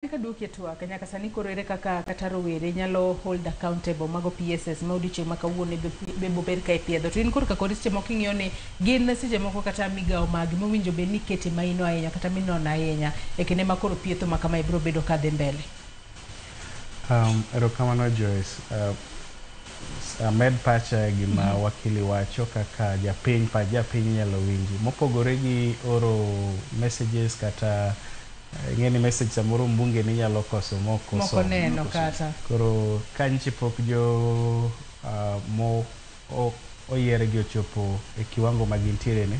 Kaduoki e twak, nyaka sani koro ere kaka kata rowere nyalo hold accountable mago PSs ma odiochieng' ma kawuono be bober ka ipiedho. To in korka kori seche moko ing'iyo ni gin seche moko kata migawo magi mowinjo bed ni ikete maino ahinya kata minono ahinya e kinde ma koro pietho ma kamae biro bedo kadhi mbele. Erokamano Joyce. Amed pacha e gima wakili wacho kaka japiny, pach japiny inyalo winji. Mopogore gi oro messages kata ing'e ni message samoro mbunge ni nyalo koso mok Mok osomo. oneno kata. Koro ka nyiche pok jo mo oyier gi ochopo e kiwango ma gintiere ni,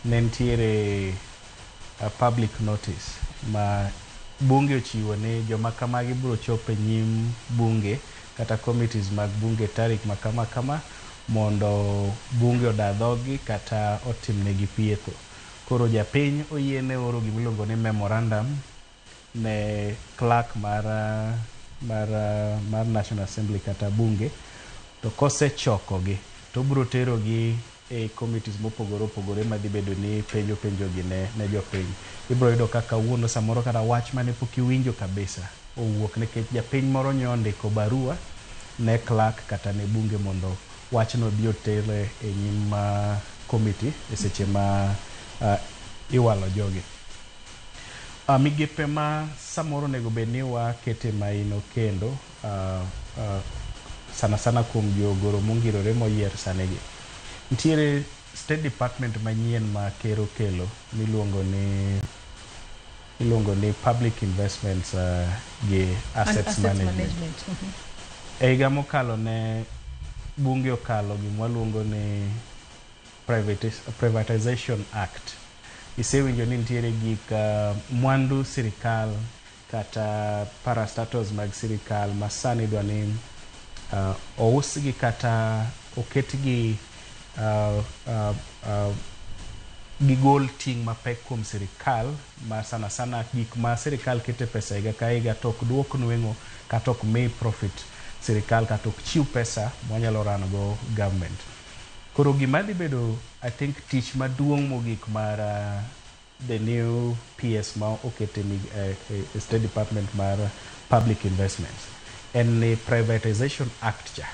ne nitiere public notice ma bunge ochiwo ni joma kamagi biro chopo e nyim bunge kata committees mag bunge tarik ma kama kama mondo bunge oda dhoggi kata otimnegi pietho. Koro japiny oyiene oro gimiluongo ni memorandum ne clerk mar National Assembly kata bunge to kosechokogi to obiro terogi e committees mopogore opogore madhi bedo ni penjo penjogi ne jopiny. Ibiro yudo ka kawuono samoro kata wach mane pok iwinjo kabisa owuok nikech japiny moro nyo ondiko barua ne clerk kata ne bunge mondo wachno obi otere e nyim committee e seche ma iwalo jogi. Migepe ma samoro onego bed ni wakete maino kendo sana sana kuom jogoro mongirore moyier sani gi. Nitiere State Department manyien ma ker okelo miluongo ni Public Investments gi Assets, Assets Management. Management. E higa mokalo ne bunge okalo gima waluongo ni Privatization Act. Isewinjo ni nitiere gik mwandu sirikal kata parastatals mag sirikal ma sani idwa ni ousgi kata oketgi gigol ting' mapek kuom sirikal ma sana sana gik ma sirikal kete pesa higa ka higa to ok duok nweng'o kata ok mi profit sirikal kata ok chiw pesa mwanyalo run go government. Koro gima dhi bedo, I think, tich maduong' mogik mar the new PS ma oket e State Department mar Public Investments en ni Privatization Act cha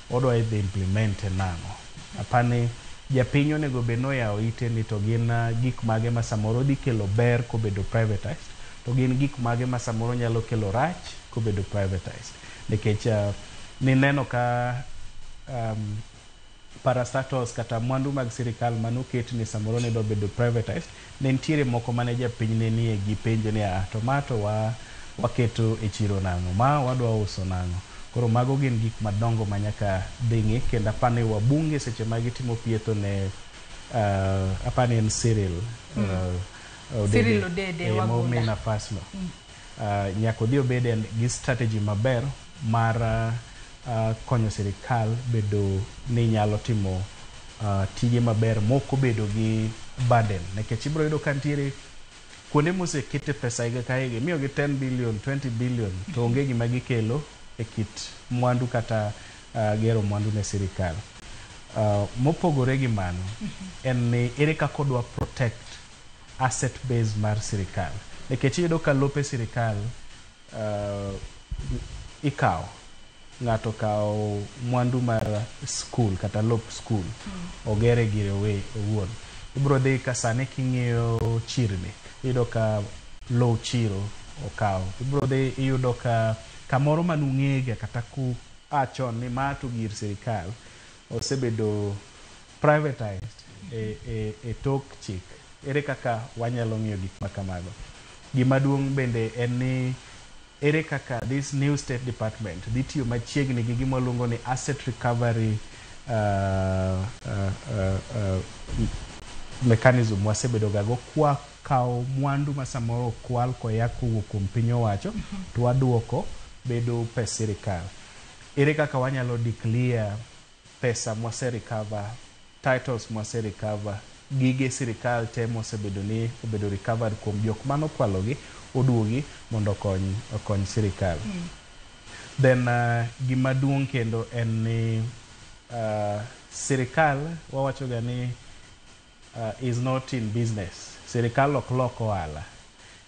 odwa idhi implement nang'o. Apani japiny onego bed ni oyawo ite ni to gin gik mage ma samoro dhi kelo ber kobedo privatized to gin gik mage ma samoro nyalo kelo rach kobedo privatized. Nikech nineno ka parastatals kata mwandu mag sirikal manoket ni samoro ne dwa bedo privatized ne nitiere moko mane japiny ne nie gi penjo ni to ma to waketo e chiro nang'o, ma wadwa uso nang'o. Koro mago gin gik madongo ma nyaka dhi ng'i kendo apani wabunge seche ma gitimo pietho ne apani en Cyril Odede, Cyril Odede Wagunda. Momi nafas no. Nyaka odhi obed gi strategy maber mar konyo sirikal bedo ni nyalo timo tije maber mok obedo gi burden nikech ibiro yudo ka nitiere kuonde mosekete pesa higa ka higa imiyogi 10 billion, 20 billion to onge gima gikelo e kit mwandu kata gero mwandu ne sirikal. Mopogore gi mano en ni ere kaka odwa protect asset base mar sirikal nikech iyudo ka lope sirikal ikawo ng'ato okawo mwandu mar skul kata lop skul ogere gire owuon. Ibiro dhi ka sani king'iyo chirni iyudo ka low chiro okaw. Ibiro dhi iyudo ka kamoro manung'ega kata ku a chon ni ma to gir sirikal osebedo privatized e tok chik. Ere kaka wanyalo ng'iyo gik ma kamago? Gima duong' bende en ni ere kaka this new State Department dhi tiyo machiegni gi gima waluongo ni asset recovery mechanism wasebedo ga go kwa kawo mwandu ma samoro okwal koya kowuok kuom piny owacho to waduoko bedo pes sirikal. Ere kaka wanyalo declare pesa mwase recover, titles mwase recover, gige sirikal te mosebedo ni obedo recovered kuom jok manokwalogi oduogi mondo okony sirikal. Then gima duong' kendo en ni sirikal wawacho ga ni is not in business. Sirikal ok lok ohala.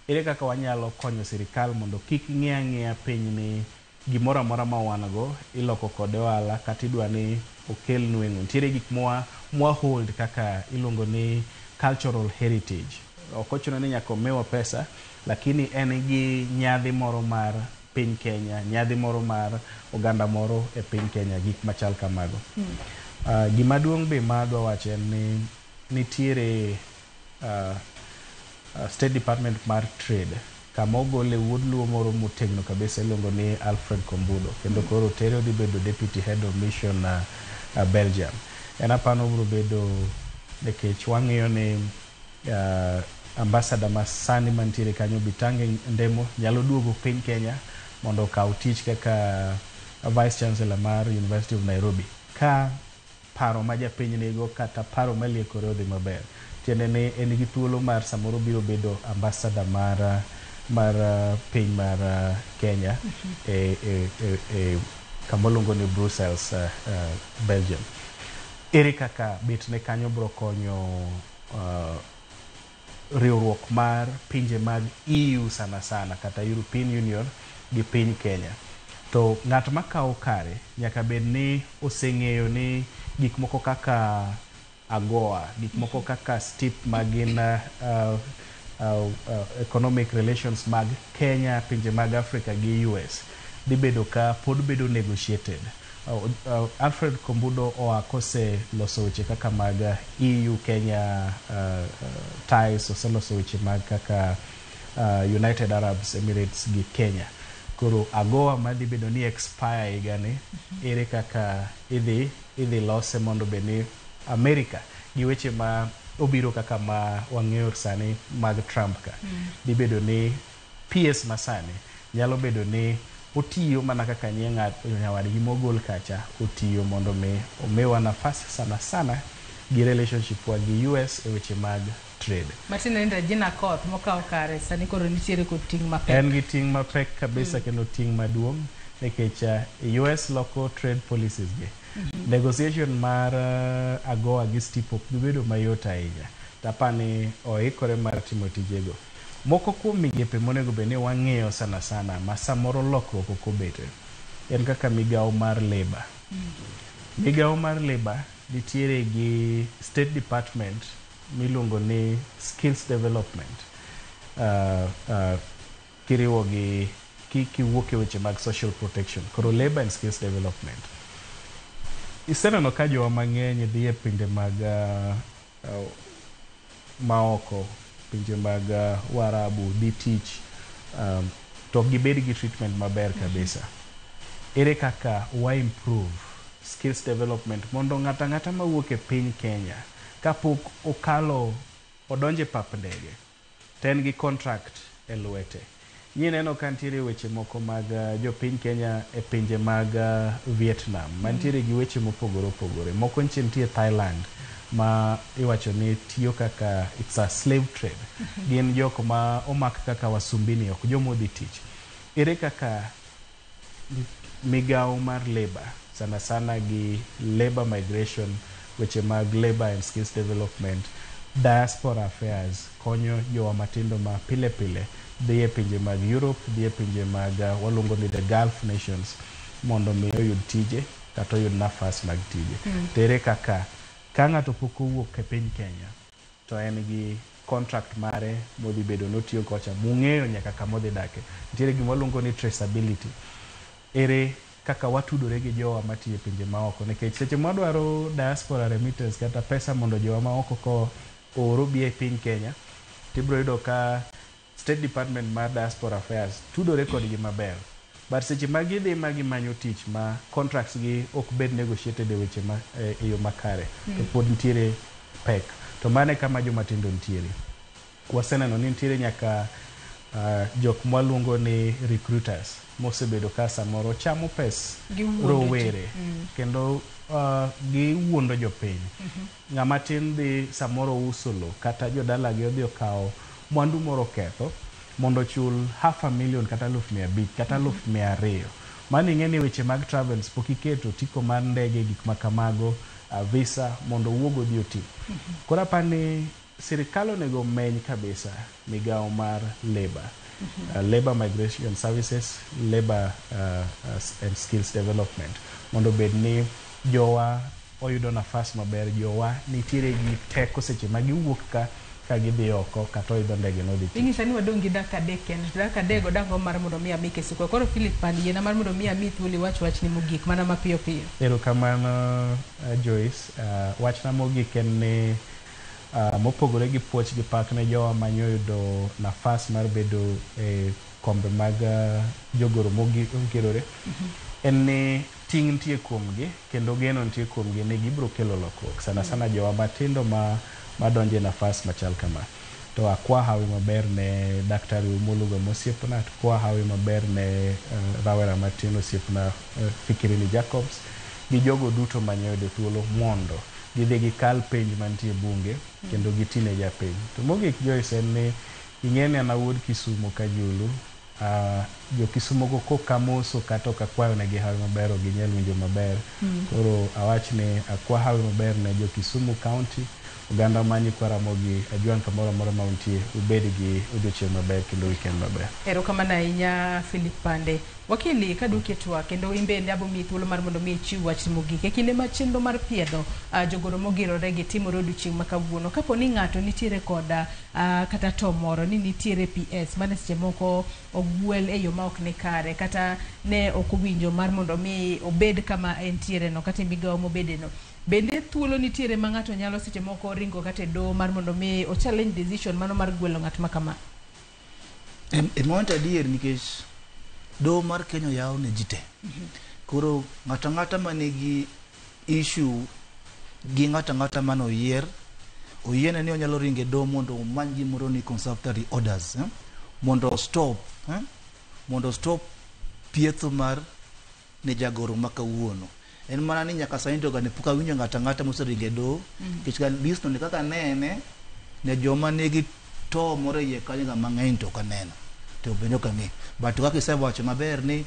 Ere kaka wanyalo konyo sirikal mondo kik ng'i ang'iya piny ni gimoro amora ma wan go iloko kode ohala kata idwa ni okel nweng'o. Nitiere gik mwa hold kaka iluongo ni cultural heritage. Ok ochuno ni nyaka omiwa pesa, lakini en gi nyadhi moro mar piny Kenya, nyadhi moro mar oganda moro e piny Kenya, gik machal kamago. Gima duong' be ma adwa wacho en ni nitiere State Department mar Trade kama ogole wuod luo moro motegno kabisa iluongo ni Alfred Kombudo kendo koro tere odhi bedo Deputy Head of Mission Belgium. En apano obiro bedo nikech wang'iyo ni ambassador ma sani mantiere kanyo Bitange Ndemo nyalo duogo piny Kenya mondo okaw tich kaka Vice Chancellor mar University of Nairobi ka paro ma japiny nigo kata paro maliekore odhi maber. Tiende ni en gi thuolo mar samoro biro bedo ambassador mar piny mar Kenya e kama waluongo ni Brussels, Belgium. Ere kaka betne kanyo biro konyo riwruok mar pinje mag EU sana sana kata European Union gi piny Kenya. To ng'at makawo kare nyaka bed ni oseng'eyo ni gik moko kaka AGOA, gik moko kaka STIP magin economic relations mag Kenya, pinje mag Africa gi US dhi bedo ka pod bedo negotiated. Alfred Kombudo oa kose loso weche kaka mag EU Kenya ties, oseloso weche mag kaka United Arab Emirates gi Kenya. Koro AGOA madhi bedo ni expire higani, ere kaka idhi lose mondo bed ni America gi weche ma obiro kaka ma wang'eyo sani mag Trump ka. Dhi bedo ni PS masani nyalo bedo ni otiyo mana kaka nye nyawadgi mogol kacha otiyo mondo mi omiwa nafas sana sana gi relationship wa gi US e weche mag trade. Matiende ni Regina Akoth mokawo kare sani koro nitiere kod ting' mapek. En gi ting' mapek kabisa kendo ting' maduong' nikech US loko trade policies gi. Negotiation mar AGOA gi STIP ok bi bedo mayot ahinya. Tapani oikore mar timo tijego. Moko kuom migepe monego bed ni wang'iyo sana sana ma samoro lokruok ok obete en kaka migawo mar labour. Migawo mar labour nitiere gi State Department miluongo ni Skills Development kiriwo gi kiwuok e weche mag social protection. Koro labour and skills development. Iseneno ka jowa mang'eny dhi e pinje mag maoko, pinje mag Waarabu dhi tich to ok gibed gi treatment maber kabisa. Ere kaka wa improve skills development mondo ng'ato ang'ata mawuok e piny Kenya kapok okalo odonjo e pap ndege to en gi contract e lwete. Nyineno ka nitiere weche moko mag jopiny Kenya e pinje mag Vietnam mantiere gi weche mopogore opogore. Moko nitie Thailand ma iwacho ni tiyo kaka it's a slave trade. Gin jok ma omak kaka wasumbini, ok joma odhi tich. Ere kaka migawo mar labour sana sana gi labour migration, weche mag labour and skills development, diaspora affairs konyo jowa matindo ma pile pile dhi e pinje mag Europe, dhi e pinje mag waluongo ni the Gulf nations mondo mi oyud tije kata oyud nafas mag tije. To ere kaka ka ng'ato pok owuok e piny Kenya to en gi contract mare modhi bedo notiyo kocha mung'eyo nyaka kama odhi dake. Nitiere gima waluongo ni traceability. Ere kaka watudore gi jowa matiyo e pinje maoko nikech seche mwadwaro diaspora remittance kata pesa mondo jowa maoko ko oor obi e piny Kenya tibiro yudo ka State Department mar Diaspora Affairs tudore kodgi maber. But seche ma gidhi ma gimanyo tich ma contracts gi ok bed negotiated e weche ma e yo makare to pod nitiere pek. To mano e kama joma tindo nitiere. Waseneno ni nitiere nyaka jok mwaluongo ni recruiters mosebedo ka samoro chamo pes rowere kendo giwuondo jopiny. Ng'ama tin dhi samoro uso lo kata jodalagi odhi okawo mwandu moro oketho mondo ochul 500,000 kata 500,000 kata 200,000. Mano ing'e ni weche mag travels pok iketo otiko mar ndege gik ma kamago, visa mondo owuog odhi oti. Koro apani Sirikal onego meny kabisa migawo mar labor, labor migration services, labor and skills development, mondo obed ni jowa oyudo nafas maber, jowa nitiere gi teko seche ma giwuok ka gidhi oko kata oidho ndege nodhi tich. Inyisa ni wadong' gi dakika 3 kende, to dakika 3 go dang' mar mondo mi ami Kisuko. Koro Philip Pandi, yiena mar mondo mi ami thuolo iwach wachni mogik mana mapiyo piyo. Erokamano, Joyce. Wachna mogik en ni mopogore gi puoch gi pak ne jowa manyoyudo nafas mar bedo e kombe mag jogoro mogirore, en ni ting' nitie kuomgi kendo geno nitie kuomgi ni gibiro kelo lokruok, sana sana jowa matindo ma madonjo e nafas machal kama. To akwa hawi maber ne Daktari Umoluga mosiepna, akwa hawi maber ne rawera matin osiepna Fikirini Jacobs gi jogo duto manyoyudo thuolo mondo gidhi gikal penj mantie e bunge kendo gitine japiny. To mogik, Joyce, en ni ing'e ni an awuod Kisumo Kajulu, jo Kisumo go kokamoso kata ok akwayo negi hawi maber ok ginyal winjo maber. Koro awach ni akwa hawi maber ne jo Kisumu County, oganda ma nyikwa Ramogi Ajwang' kamoro amora ma untie, ubed gi odiochieng' maber kendo weekend maber. Erokamano ahinya, Philip Pande. Wakili, kaduoki e twak kendo in bende abo miyi thuolo mar mondo mi ichiw wach mogik. E kinde ma chenro mar piedho jogoro mogirore gi timore odiochieng' ma kawuono, kapo ni ng'ato nitiere koda kata to moro ni nitiere PS mane seche moko ogwel e yo ma ok ni kare kata ne ok owinjo mar mondo mi obed kama entiere no kata e migawo mobede no. Bende thuolo nitiere ma ng'ato nyalo seche moko ringo kata e doho mar mondo mi o challenge decision mano mar gwelo ng'at ma kama? E moment adier, nikech doho mar Kenya oyaw ne ji te. Koro ng'ato ang'ata manigi issue gi ng'ato ang'ata mane oyier, oyiene ni onyalo ringo e doho mondo omany gimoro ni conservatory orders, eh? Mondo stop, eh? Mondo stop pietho mar ne jagoro ma kawuono. En mana ni nyaka sani to gane pok awinjo ng'ato ang'ata moseringo e doho, nikech ga list no ni kaka nene ne joma nigi to moro e iye kanyo ga mang'eny to ok aneno, to bende ok ang'e. But kaka isewacho maber ni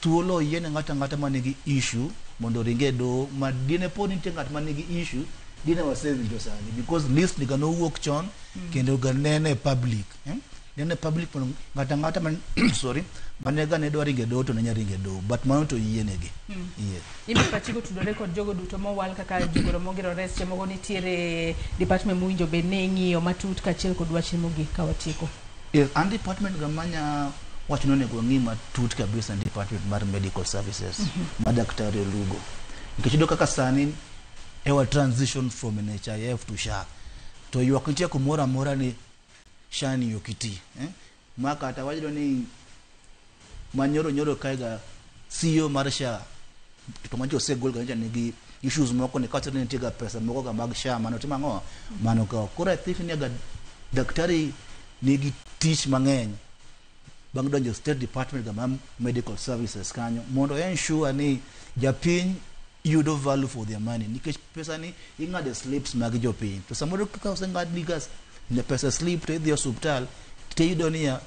thuolo oyiene ng'ato ang'ata manigi issue mondo oring e doho, ma dine pod nitie ng'at manigi issue dine wasewinjo sani, because list ni ga nowuok chon kendo ga nene e public, eh? Nene public mondo ng'ato ang'ata man, sorry, mane ga ne dwa ringo e doho to ne nya ringo e doho, but mano to oyienegi, yeah. Imbe pachi kotudore kod jogo duto mowal kaka jogoro mogirore, seche moko nitiere department mowinjo bed ni ing'iyo matut kaachiel kod wachni mogik ka watieko. Yes, an department ga manya wacho ni onego wang'i matut kabisa en department mar medical services ma Daktari Olugo. Nikech iyudo kaka sani ewa transition from NHIF to SHA. To ywak nitie kumoro amora ni SHA ni ok iti. Eh? Ma kata wayudo ni manyoro nyoro kae ga CEO mar SHA to mancho osegol ga nyocha nigi issues moko ni kawacho ni nitie ga pesa moko ga mag SHA mano timo ang'o mano kawo. Koro I think ni ga daktari nigi tich mang'eny bang' donjo State Department ga mar medical services kanyo mondo ensure ni japiny yudo value for their money, nikech pesa ni ing'ado e slips mag jopiny, to samoro kaka oseng'ad ni ga pesa slip to idhi e osuptal tiyudo niya